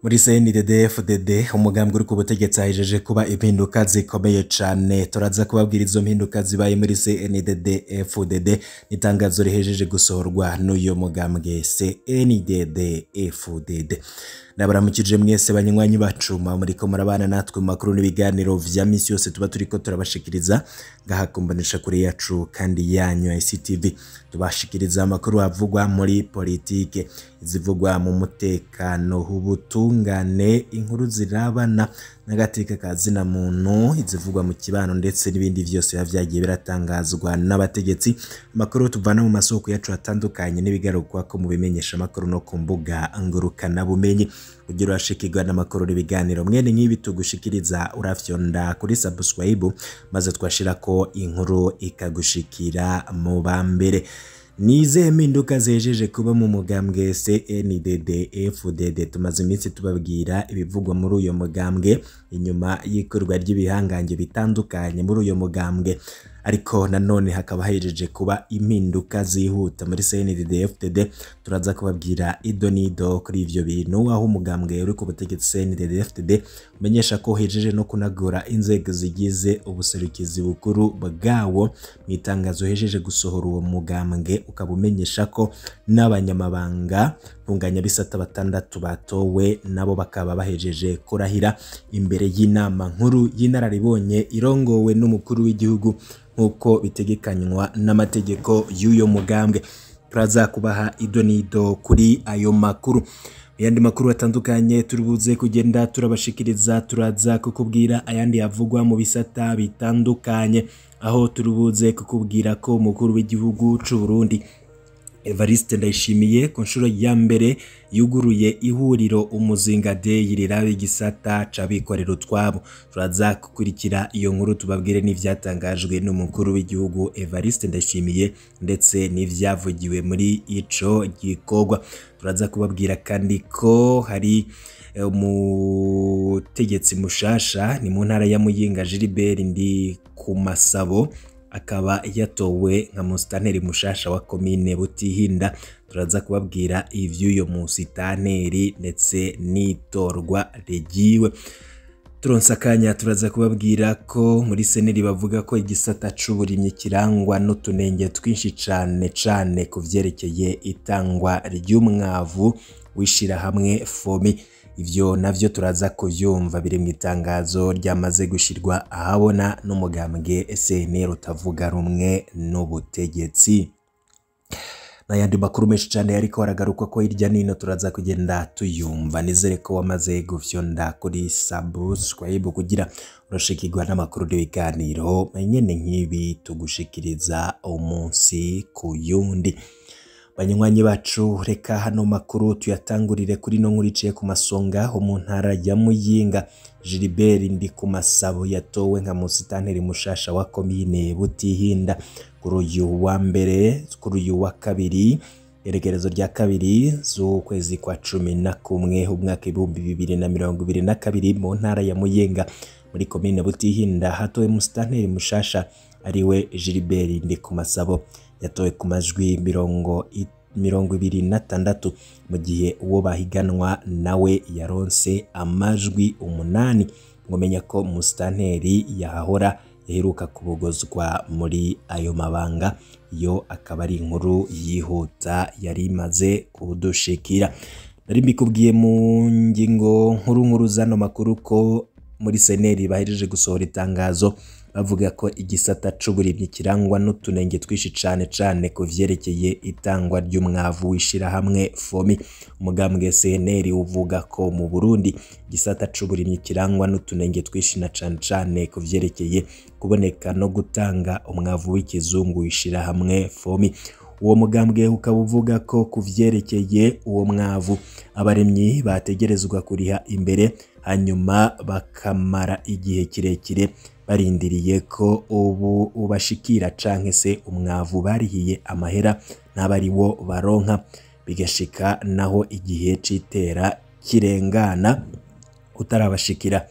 Muri CNDD-FDD, umugambwe uri ku butegetsi, hahejeje kuba impinduka zikomeye cane. Turaza kubabwira izo mpinduka zibaye muri CNDD-FDD n'itangazo rihejeje gusohorwa n'uyo mugambwe CNDD-FDD. Ndabaramukije mwese banywanyi bacu muriko murabana natwe mu makuru n'ibiganiro vya misi yose tuba turiko turabashikiriza ngaha kumbonesha kuri yacu kandi yanyu ICTV. Tubashikiriza amakuru avugwa muri politike, izivugwa mu mutekano, ubutungane, inkuru zirabana n'agateka ka zina muntu, izivugwa mu kibano ndetse n'ibindi vyose biba vyagiye biratangazwa n'abategetsi. Amakuru tuvana mu masoko yacu atandukanye n'ibigarukwa ko mu bimenyesha amakuru no ku mbuga ngurukana bumenyi. Kugira urashikirwa n'amakuru n'ibiganiro mwene nk'ibi tugushikiriza, urafyonda kuri subscribe maze twashirako inkuru ikagushikira mu bambere. Nize mpinduka zejeje kuba mu mugambwe CNDD FDD? Tumaze iminsi tubabwira ibivugwa muri uyo mugambwe inyuma y'ikorwa ry'ibihangange bitandukanye muri uyo mugambwe, ariko nanone hakaba hejeje kuba impinduka zihuta muri CNDD FDD. Turaza kubabwira ido nido kuri ivyo bintu, aho umugambwe uri ku butegetsi CNDD FDD umenyesha ko hejeje no kunagura inzego zigize ubuserukizi bukuru bwawo. Mu itangazo hejeje gusohora, uwo mugambwe ukaba umenyesha ko n'abanyamabanga ntunganyabisata batandatu batowe, nabo bakaba bahejeje kurahira imbere y'inama nkuru y'inararibonye irongowe n'umukuru w'igihugu nk'uko bitegekanywa n'amategeko y'uyo mugambwe. Turaza kubaha ido nido kuri ayo makuru. Ayandi makuru atandukanye turibuze kugenda turabashikiriza, turaza kukubwira ayandi yavugwa mu bisata bitandukanye, aho turibuze kukubwira ko umukuru w'igihugu c'u Burundi Evariste Ndayishimiye ku nshuro ya mbere yuguruye ihuriro Umuzinga Day riraba igisata c'abikorera utwabo. Turaza gukurikira iyo nkuru, tubabwire n'ivyatangajwe n'umukuru w'igihugu Evariste Ndayishimiye ndetse n'ivyavugiwe muri ico gikorwa. Turaza kubabwira kandi ko hari umutegetsi mushasha, ni mu ntara ya Muyinga, Gilbert Ndi ku Masabo, akaba yatowe nka musitanteri mushasha wa komine Butihinda. Turaza kubabwira ivy'uyo musitanteri ndetse n'itorwa rigiwe. Turonse akanya, turaza kubabwira ko muri seneri bavuga ko igisata c'uburimyi kirangwa n'utunenge twinshi cane cane ku vyerekeye itangwa ry'umwavu w'ishirahamwe FOMI. Ivyo navyo turaza kuvyumva, biri mu itangazo ryamaze gushirwa ahabona n'umugambwe CNL utavuga rumwe n'ubutegetsi. N'ayandi makuru menshi cyane ariko aragaruka ko hirya nino turaza kugenda tuyumva. Nizere ko wamaze gufyonda kuri subscribe kugira urashikirwa n'amakuru n'ibiganiro nyene nk'ibi tugushikiriza umunsi ku yundi. Banywanyi bacu, reka hano makuru tuyatangurire kuri no nkuru iciye ku masonga ho mu ntara ya Muyinga. Gilbert Ndikumasabo yatowe nka musitanteri mushasha wa komine Butihinda kuri uyu wa mbere, kuri uyu wa kabiri, igerekerezo rya 2 z'ukwezi kwa 11 umwaka 2022. Mu ntara ya Muyinga muri komine Butihinda hatowe musitanteri mushasha ariwe Gilbert Ndikumasabo. Yatowe ku majwi 26, mu gihe uwo bahiganwa nawe yaronse amajwi 8. Mwomenya ko musitanteri yahahora yaheruka kubogozwa muri ayo mabanga. Iyo akaba ari inkuru yihuta yari imaze kudushikira. Nari mbikubwiye mu ngingo nkuru nkuru zano makuru ko muri seneri bahejeje gusohora itangazo bavuga ko igisata c'uburimyi kirangwa n'utunenge twinshi cane cane ku vyerekeye itangwa ry'umwavu w'ishirahamwe FOMI. Umugambwe CNL uvuga ko mu Burundi igisata c'uburimyi kirangwa n'utunenge twinshi na cane cane ku vyerekeye kuboneka no gutanga umwavu w'ikizungu w'ishirahamwe FOMI. Uwo mugambwe ukaba uvuga ko ku vyerekeye uwo mwavu abaremyi bategerezwa kuriha imbere, hanyuma bakamara igihe kirekire barindiriye ko ubu ubashikira, canke se umwavu barihiye amahera n'abari wo baronka, bigashika naho igihe c'itera kirengana utarabashikira.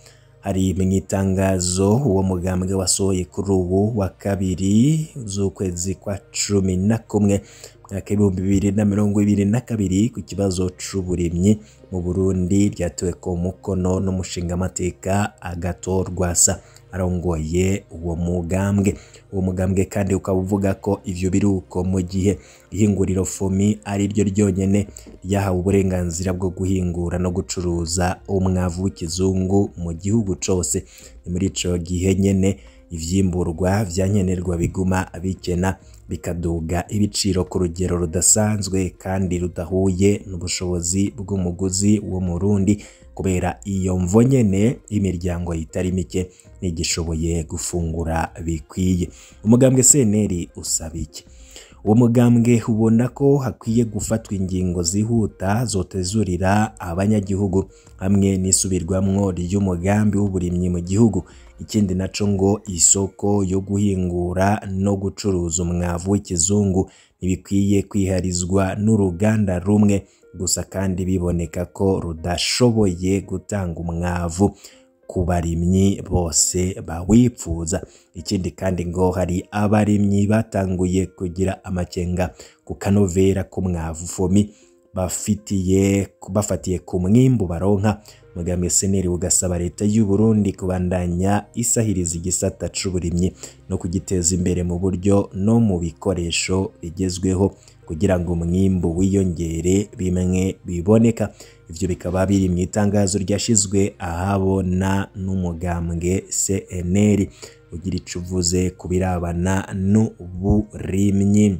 Hari mu itangazo uwo mugambwe wasohoye kuri ubu wa kabiri z'ukwezi kwa 11. mwaka 2022 ku kibazo c'uburimyi mu Burundi, ryatewe ko mukono n'umushingamateka Agathon Rwasa arongoye uwo mugambwe. Uwo mugambwe kandi ukaba uvuga ko ivyo biruko mu gihe ihinguriro FOMI ari ryo ryonyene ryahawe uburenganzira bwo guhingura no gucuruza umwavu w'ikizungu mu gihugu cose. Ni muri ico gihe nyene ivyimburwa vyankenerwa biguma bikena, bikaduga ibiciro ku rugero rudasanzwe kandi rudahuye n'ubushobozi bw'umuguzi wo mu Burundi. Kubera iyo mvo nyene, imiryango itari mike ntigishoboye gufungura bikwiye. Umugambwe CNL usaba iki? Uwo mugambwe ubona ko hakwiye gufatwa ingingo zihuta zotezurira abanyagihugu hamwe n'isubirwamwo ry'umugambi w'uburimyi mu gihugu. Ikindi naco ngo isoko yo guhingura no gucuruza umwavu w'ikizungu ntibikwiye kwiharizwa n'uruganda rumwe gusa, kandi biboneka ko rudashoboye gutanga umwavu ku barimyi bose bawipfuza. Ikindi kandi ngo hari abarimyi batanguye kugira amakenga ku kanovera k'umwavu FOMI bafatiye ku mwimbu baronka. Mugambwe CNL ugasaba leta y'u Burundi kubandanya isahiriza igisata c'uburimyi no kugiteza imbere mu buryo no mu bikoresho bigezweho kugira ngo umwimbu wiyongere bimwe biboneka. Ivyo bikaba biri mu itangazo ryashizwe ahabona n'umugambwe CNL ugira ico uvuze ku birabana n'uburimyi.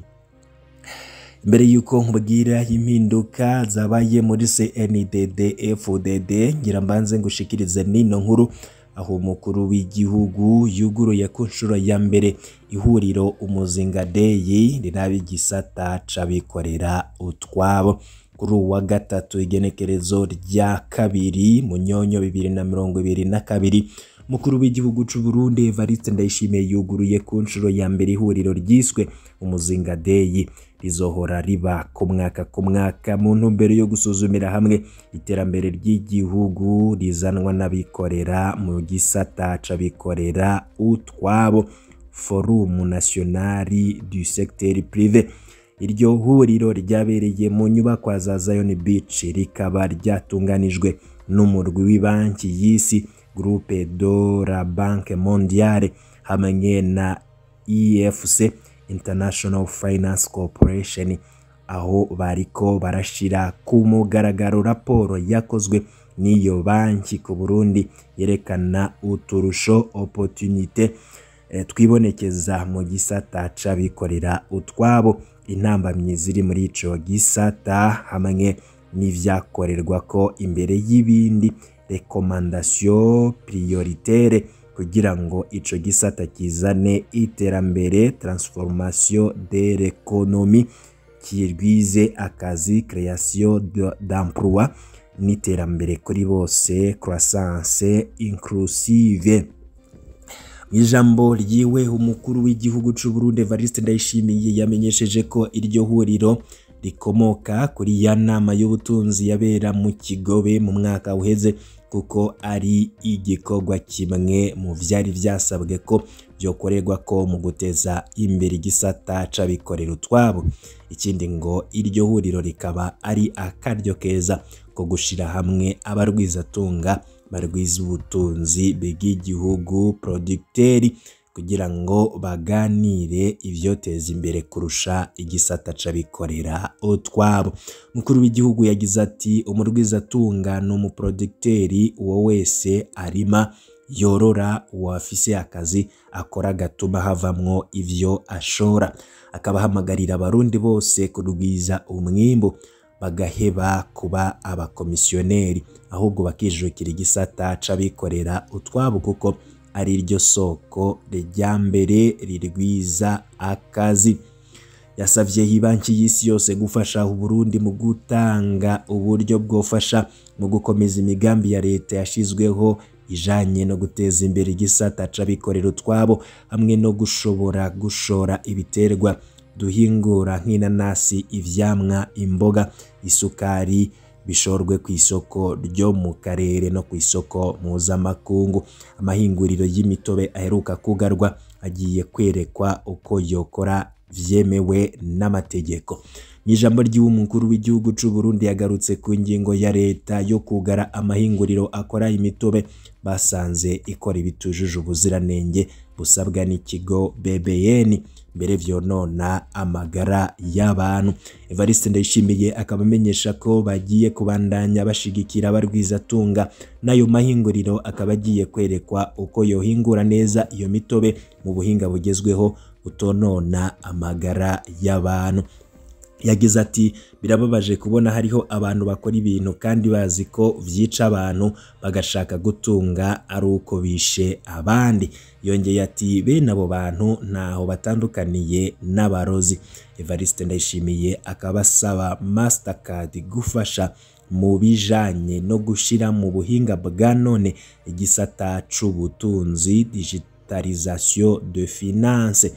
Mbere yuko nkubwira impinduka zabaye muri CNDD FDD, ngira mbanze ngushikirize nino nkuru aho umukuru w'igihugu yuguruye ku nshuro ya mbere ihuriro Umuzinga Day riraba igisata c'abikorera utwabo. Kuri uwa gatatu igenekerezo rya 2 Munyonyo 2022, mukuru w'igihugu c'u Burundi Evariste Ndayishimiye yuguruye ku nshuro ya mbere ihuriro ryiswe Umuzinga Day rizohora riba ku mwaka mu ntumbero yo gusuzumira hamwe iterambere ry'igihugu rizanwa n'abikorera mu gisata c'abikorera utwabo, Forum National du Secteur Privé. Iryo huriro ryabereye mu nyubakwa za Zion Beach, rikaba ryatunganijwe n'umurwi w'ibanki y'isi Groupe de la Banque Mondiale hamwe na IFC International Finance Corporation, aho bariko barashira ku mugaragaro raporo yakozwe n'iyo banki ku Burundi yerekana uturusho opportunité twibonekeza mu gisata c'abikorera utwabo, intambamyi ziri muri ico gisata hamwe n'ivyakorerwa ko imbere y'ibindi, recommandation prioritaire kugira ngo ico gisata kizane iterambere, transformation de l'économie, kirwize akazi, création d'emploi n'iterambere kuri bose, croissance inclusive. Ijambo ryiwe umukuru w'igihugu c'u Burundi Evariste Ndayishimiye yamenyesheje ko iryo huriro rikomoka kuri ya nama y'ubutunzi yabera mu Kigobe mu mwaka uheze, kuko ari igikorwa kimwe mu vyari vyasabwe ko byokorerwa ko mu guteza imbere igisata c'abikorera utwabo. Ikindi ngo iryo huriro rikaba ari akaryo keza ko gushira hamwe abarwizatunga barwiza ubutunzi bw'igihugu, producteur, kugira ngo baganire ivyoteza imbere kurusha igisata c'abikorera utwabo. Mukuru w'igihugu yagize ati umurwizatunga ni umuproducteur, uwo wese arima, yorora, uwafise akazi akora gatuma havamwo ivyo ashora. Akaba ahamagarira abarundi bose kurwiza umwimbu, bagaheba kuba abakomisiyoneri, ahubwo bakijukira igisata c'abikorera utwabo kuko ari ryo soko rya mbere rirwiza akazi. Yasavye ibanki y'isi yose gufasha Uburundi mu gutanga uburyo bwofasha mu gukomeza imigambi ya leta yashizweho ijanye no guteza imbere igisata c'abikorera utwabo hamwe no gushobora gushora ibiterwa duhingura nk'inanasi, ivyamwa, imboga, isukari, bishorwe ku isoko ryo mu karere no ku isoko mpuzamakungu. Amahinguriro y'imitobe aheruka kugarwa agiye kwerekwa uko yokora vyemewe n'amategeko. Mw'ijambo ry'umukuru w'igihugu c'u Burundi yagarutse ku ngingo ya leta yo kugara amahinguriro akora imitobe basanze ikora ibitujuje ubuziranenge busabwa n'ikigo BBN mbere vyonona amagara y'abantu. Evariste Ndayishimiye akaba amenyesha ko bagiye kubandanya bashigikira abarwizatunga n'ayo mahinguriro akaba agiye kwerekwa uko yohingura neza iyo mitobe mu buhinga bugezweho butonona amagara y'abantu. Yagize ati birababaje kubona hariho abantu bakora ibintu kandi bazi ko vyica abantu bagashaka gutunga ari uko bishe abandi. Yongeye ati bene abo bantu ntaho batandukaniye n'abarozi. Evariste Ndayishimiye akaba asaba Mastercard gufasha mu bijanye no gushira mu buhinga bwa none igisata c'ubutunzi, digitalisation de finance.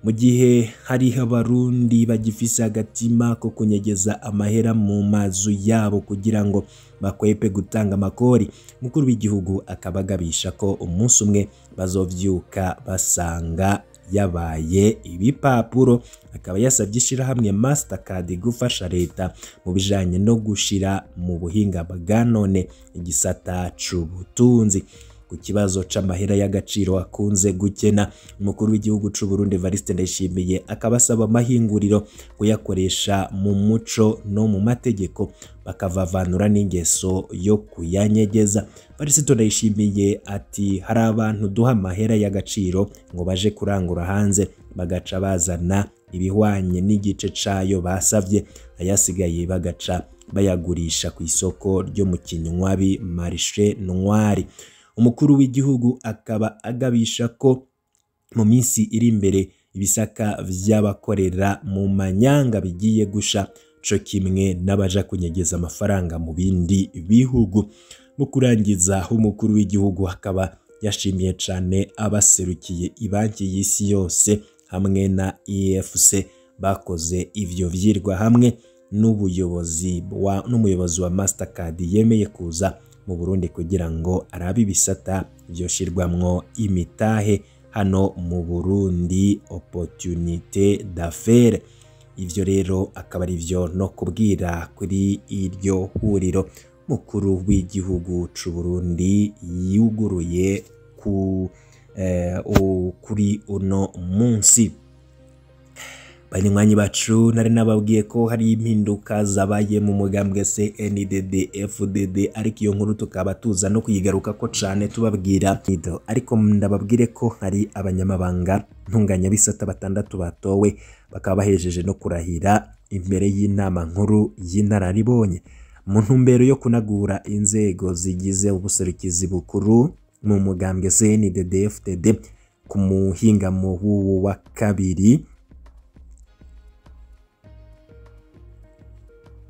Mu gihe hariho abarundi bagifise agatima ko kunyegeza amahera mu mazu yabo kugira ngo bakwepe gutanga amakori, mukuru w'igihugu akaba agabisha ko umunsi umwe bazovyuka basanga yabaye ibipapuro. Akaba yasabye ishirahamwe Mastercard gufasha leta mu bijanye no gushira mu buhinga bwa none igisata c'ubutunzi. Ku kibazo c'amahera y'agaciro akunze gukena, umukuru w'igihugu c'u Burundi Evariste Ndayishimiye akaba asaba amahinguriro kuyakoresha mu muco no mu mategeko bakavavanura n'ingeso yo kuyanyegeza. Evariste Ndayishimiye ati hari abantu duha amahera y'agaciro ngo baje kurangura hanze bagaca bazana ibihwanye n'igice cayo basavye, ayasigaye bagaca bayagurisha ku isoko ryo mu Kinywabi Marché Noir. Umukuru w'igihugu akaba agabisha ko mu minsi iri imbere ibisaka vy'abakorera mu manyanga bigiye gusha co kimwe n'abaja kunyegeza amafaranga mu bindi bihugu. Mu kurangiza, umukuru w'igihugu akaba yashimiye cane abaserukiye ibanki y'isi yose hamwe na EFC bakoze ivyo vyirwa hamwe n'umuyobozi wa Mastercard yemeye kuza mu Burundi kugira ngo arabe ibisata vyoshirwamwo imitahe hano mu Burundi, opportunité d'affaires. Ivyo rero akaba ari vyo no kubwira kuri iryo huriro mukuru w'igihugu c'u Burundi yuguruye kuri uno munsi. Banywanyi bacu, nari nababwiye ko hari impinduka zabaye mu mugambwe CNDD FDD, ariko iyo nkuru tukaba tuza no kuyigaruka ko cane tubabwira. Ariko ndababwire ko hari abanyamabanga ntunganyabisata batandatu batowe bakaba bahejeje no kurahira imbere y'inama nkuru y'inararibonye mu ntumbero yo kunagura inzego zigize ubuserukizi bukuru mu mugambwe CNDD FDD ku muhingamo w'uwo wa kabiri.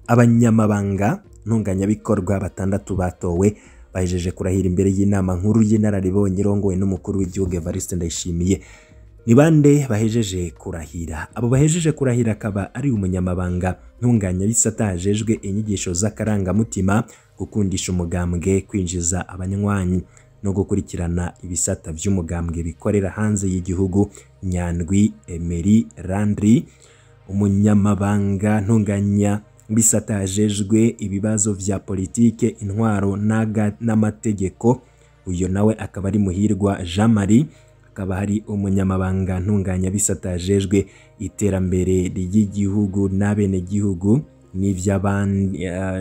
Abanyamabanga ntunganyabikorwa batandatu batowe bahejeje kurahira imbere y'inama nkuru y'inararibonye irongowe n'umukuru w'igihugu Evariste Ndayishimiye. Ni bande bahejeje kurahira? Abo bahejeje kurahira akaba ari umunyamabanga ntunganyabisata ajejwe inyigisho z'akarangamutima, gukundisha umugambwe, kwinjiza abanywanyi no gukurikirana ibisata vy'umugambwe bikorera hanze y'igihugu, Nyandwi Emery Landry. Umunyamabanga ntunganya bisata ajejwe ibibazo vya politike, intwaro n'amategeko, uyo nawe akaba ari Muhirwa Jean Marie. Akaba hari umunyamabanga ntunganya bisata ajejwe iterambere ry'igihugu n'abenegihugu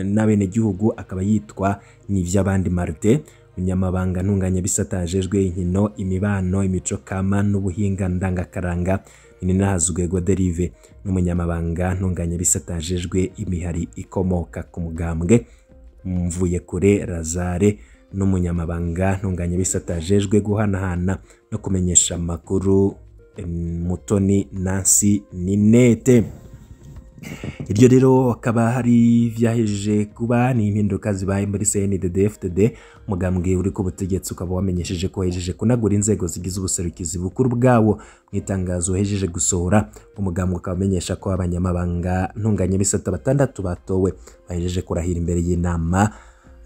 n'abenegihugu akaba yitwa Nivyabandi Martin. Umunyamabanga ntunganya bisata ajejwe inkino, imibano, imico kama n'ubuhinga ndangakaranga Ninahazwe Goderive, n'umunyamabanga ntunganya bisata ajejwe imihari ikomoka ku mugambwe Mvuyekure Lazare, n'umunyamabanga ntunganya bisata ajejwe guhanahana no kumenyesha amakuru Mutoni Nancy Ninete. Iryo rero akaba hari vyahejeje kuba ni impinduka zibaye muri CNDD-FDD. Mugambwe uri ku butegetsi ukaba wamenyesheje ko hejeje kunagura inzego zigize ubuserukizi bukuru bwawo. Mu itangazo hejeje gusohora, umugambwe ukaba amenyesha ko abanyamabanga ntunganyabisata batandatu batowe bahejeje kurahira imbere y'inama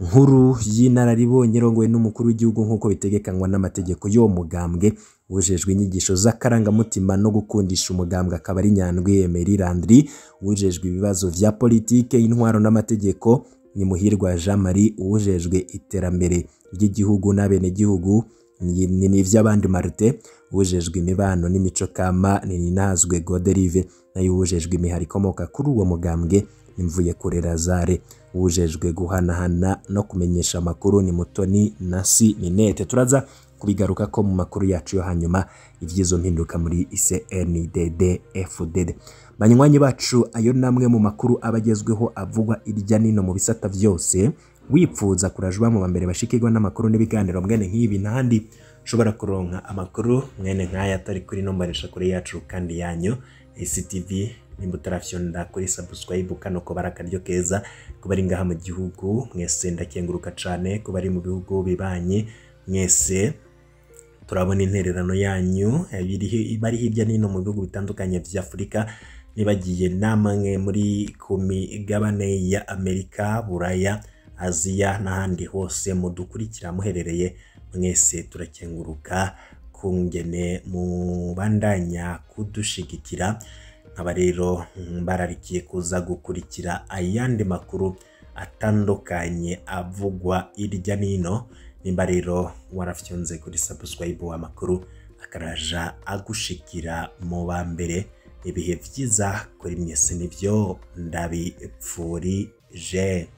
nkuru y'inararibonye irongowe n'umukuru w'igihugu nk'uko bitegekanywa n'amategeko y'uwo mugambwe. Ujejwe inyigisho z'akarangamutima no gukundisha umugambwe akaba ari Nyandwi Emery Landry. Ujejwe ibibazo vya politike, intwaro n'amategeko ni Muhirwa Jean Marie. Ujejwe iterambere ry'igihugu n'abenegihugu ni Nivyabandi Martin. Ujejwe imibano n'imico kama ni Ninazwe Goderive. Nayo ujejwe imihari ikomoka kuri uwo mugambwe ni Mvuyekure Lazare. Ujejwe guhanahana no kumenyesha amakuru ni Mutoni Nasi Ninete. Turaza kubigaruka ko mu makuru yacu yo hanyuma ivyizo mpinduka muri CNDD FDD. Banywanyi bacu, ayo namwe mu makuru abagezweho avugwa irya nino mu bisata vyose. Wipfuza kurajwa mu bambere bashikirwa n'amakuru n'ibiganiro mwene nk'ibi n'ahandi ushobora kuronka amakuru mwene nk'aya atari kuri nombaresha kuri yacu kandi yanyu ICTV. Nimba utarafyonda kuri subscribe kano ko barakaryo keza kubari ngaha mu gihugu mwese ndakenguruka cane, kubari mu bihugu bibanye mwese turabona intererano yanyu bari hirya nino mu bihugu bitandukanye vya Afurika, nibagiye namwe muri ku migabane ya Amerika, Buraya, Aziya n'ahandi hose mudukurikira muherereye mwese turakenguruka kungene mubandanya kudushigikira. Nkaba rero bararikiye kuza gukurikira ayandi makuru atandukanye avugwa irya nino. Nimba rero warafyonze kuri subscribe, amakuru akaraja agushikira mu ba mbere. Ibihe vyiza kuri mwese nivyo ndabipfurije.